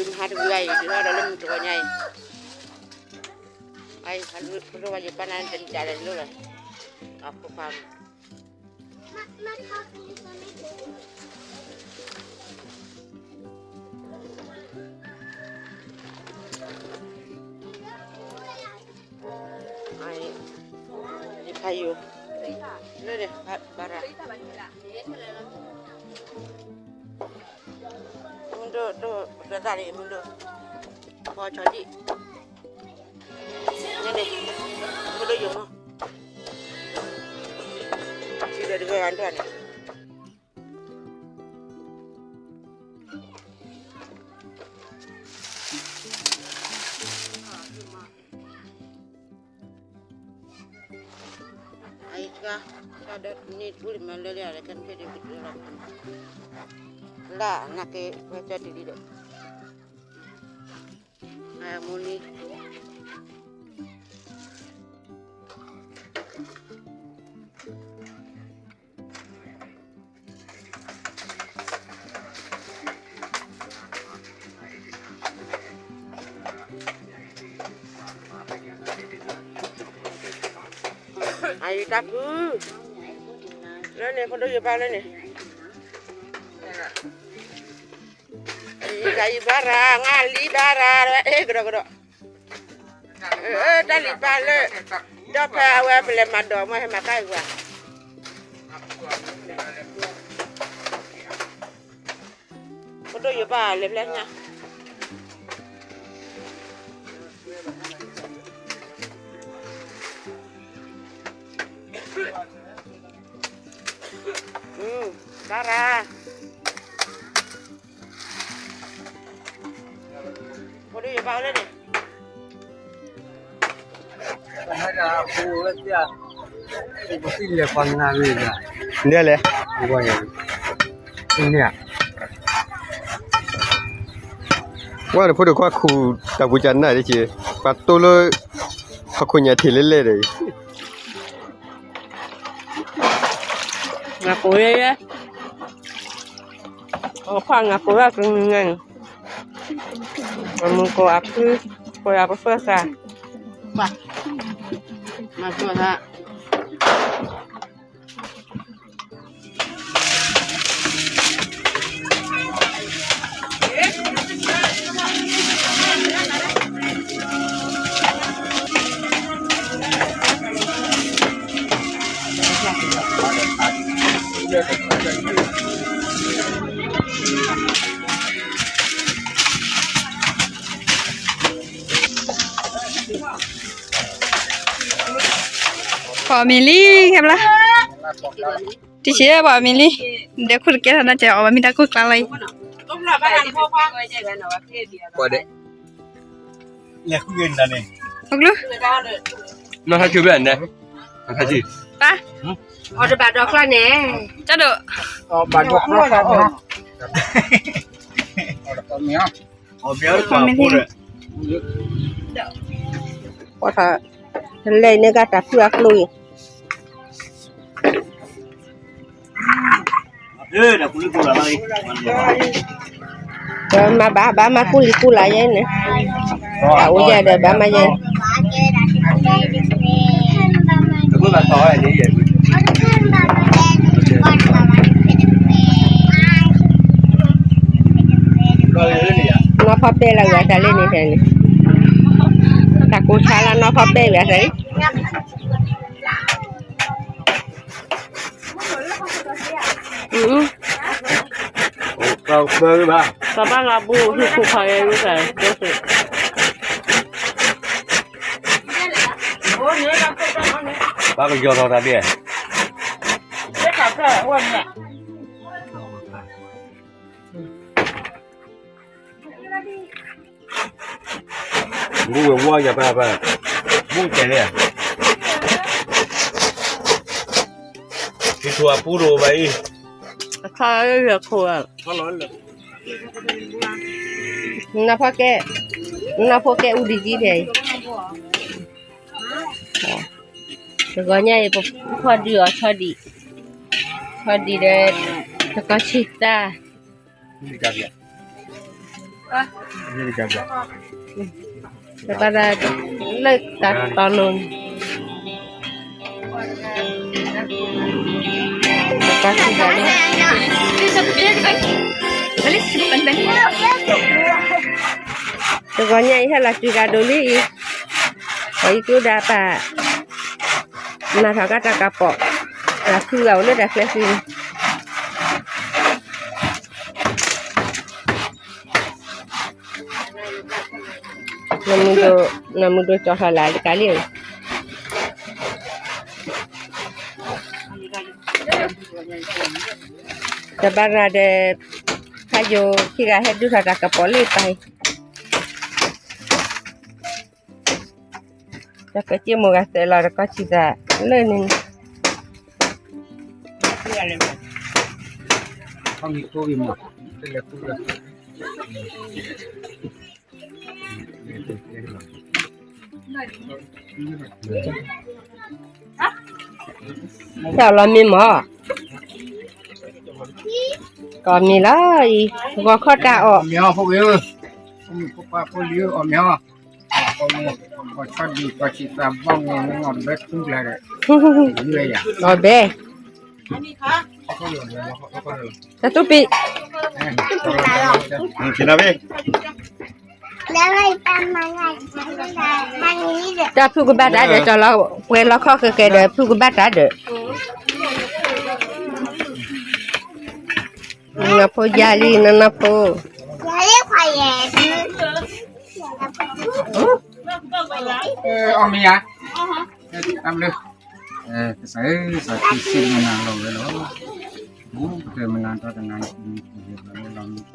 ဟါတဝံၤအံၤ ဒုးထီၣ်ဒီးလၢမုၢ်တဂီၤညါအံၤ, အံၤ ဖိဒိၣ်ဝဲယပၢ်နါတလံၤတၢ်လဲၤလိၣ်လီၤ, အဖိခွါ ယဖးယိာ်, လၢန့ၣ် ဘၣ်ရၤ, မုၢ်ဒိၣ် ဒိၣ်သၣ်သၣ်လံ မုၢ်ဒိၣ်, ဖီဆီဒံၣ်, န့ၣ်န့ၣ်, မုၢ်ဒိၣ်ယိာ်မး, ထံဒီးတဂၤဂၤဒၣ်န့ၣ် အံၤတခါ, တၢ်ဒီးန့ၣ်တဘူၣ်လံမၤလၢလၢ်လၢ် ကဲမ့ၢ်ဖဲဒ်ကဒုလီၤ, လၢ်နာ်က့ၤဝဲကၢ်တလံဒီး, အမူလံ အံၤတၢ်ဖု, လၢန့ၣ် ဖိဒိၣ်ယပၢ်လၢန့ၣ်, ယၤယဘၣ်ရၤ ငါလံဘၣ်ရၤ အဲၣ်ကဒီးကဒီး, တၢ်လံၤပၢ်လၢ, ဒီးဖဲအဝဲပလဲၤမၤဒိးမ့ၢ်ဟဲမၤတၢ်အံၤကွၢ် ဖိဒိၣ်ယပၢ်လဲၤဖျဲညါ, ဘၣ်ရၤ, ဖိဒိၣ်ယပၢ်လၢန့ၣ် န့ၣ်လဲၣ်, ဝဲန့ၣ်ဖိဒိၣ်ခွါခူၣ်တၢ်ပူၤကနၣ်ဒ်က့ၤ, ပှၤတိၢ်လၢဟီၣ်ခိၣ်ညါထံးလဲၣ်လဲၣ်ဒီး, နၢ်ကိးယဲယဲ, အဖၣ်နၢ်ကိးရၣ်ကနံၤန့ၣ်, အမုၢ်ကိးအဖု, ကိးယၤပဖၢသး, ပၢ်, မၤကၠီသး ပှၤမံၤလံ, ခဲဘျါ, တဆံးပှၤမံၤလံ, ဒဲခိၣ်တကဲထီၣ်နၢ်ကဲအီၤ ပှၤမံၤတၢ်ခိၣ်ကျါလီၤအံၤ, လဲၤဃုက့ၤနတၢ်န့ၣ်, အကျိ, နီၢ်ထါဆူဘျဲၣ်န့ၣ်, နီၢ်ထါဆူ, ပၢ်, အီၤတဘၣ်ဒီးကျါန့ၣ်, ကၠီဒိၣ်, ဘၣ်ဒီးကျါ, ပှၤထါ, လဲၤန့ၢ်ကတၢ်ဖုအကျိအံၤ မၤဘၣ် ဘၣ်မၤကူလံၤကူလၤယဲန့ၣ်, တၢ်အိၣ်ယဲဒီးဘၣ်မၤယဲ, နီၢ်ဖီပဲလၢဂၤတၢ်လၢန့ၣ်န့ၣ်, တၢ်ကိၢ်ဆါလၢနီၢ်ဖီပဲဂၤတၢ်လၢ ပှၤဘၣ်လၢအဘူးဟံၣ်ခိၣ်ဖးဂဲၤဝဲသး, ဘၣ်ကယီၤထီၣ်တၢ်ဒဲး ဘူးဝဲဝါယၤပၢ်ပၢ်, ဘူးတဲလဲၣ်, ယထူအပူၤတအိၣ်ဘၣ်အံၤ, အခါလၢယခိၣ်ဧါ, နီၢ်ဖီကဲ, နီၢ်ဖီကဲအူဒံကံဖဲအံၤ, တဂီၤညါအံၤ ပဖီဒုးအီၤဆီဒံး, ဆီဒံးဒီး တကီၢ်ဆံၣ်သၣ် တဘၣ်ဒၣ်လၢတၢ်တီလိၤန့ၣ်, တၢ်တီလိၤ, တဂီၤညါအံၤ ဟဲလီၤစှၤကၤဒိးလံအံၤ, အံၤကျိဒၣ်ပာ် နၤထီၣ်ကါတၢ်ကပီၤ, တၢ်ဖုဂၤအိၣ်လၢတၢ်ချၢဃံန့ၣ်, နမုၢ်ဒိၣ်ကၠီထီၣ်လၢ်တကးလံ, တဘၣ်ရၤဒီး ဖးယိၤခံဂၤဟဲဒုးထီၣ်တၢ်ကပီၤလၢပၢ်အံၤ, တၢ်ကစ့မိၢ်ဂၤသဲးလီၤတကီၢ်ဆံသးလၢန့ၣ်န့ၣ် တၢ်လီၤမ့ၢ်မး, ကီၢ်မ့ၢ်လီၤအံၤ, ဂီၤခီတၢ်အီၣ်, မ့ၢ်အီၣ်ဖိဂ့ၤဧၢ, ဖိမုၣ်ဖိခွါဖိလံၤဧၢ အီၣ်မ့ၢ်အီၣ်, ကီၢ်ဆီဒံၣ်ကီၢ်ဆံးသးဘီမုၢ်မ့ၢ်အီၣ်ဘဲထူကျါဒီး, အီၣ်ဘဲ, တၢ်သူပံး, တၢ်ဖုကဘၣ်တၢ်ဒီး ကၠီလီၤပှဲၤလီၤခီဃဲဃဲဒီး ဖုကဘၣ်တၢ်ဒီး, နဖိယါလံ နနဖိ, အီၣ်မ့ၢ်ယါ, ကစၢ်ဧၢ ကစၢ်ခရံာ်စံးမနၤလီၤဝဲလီၤ, ပကတဲမနၤတၢ်တနၤအံၤ လီၤ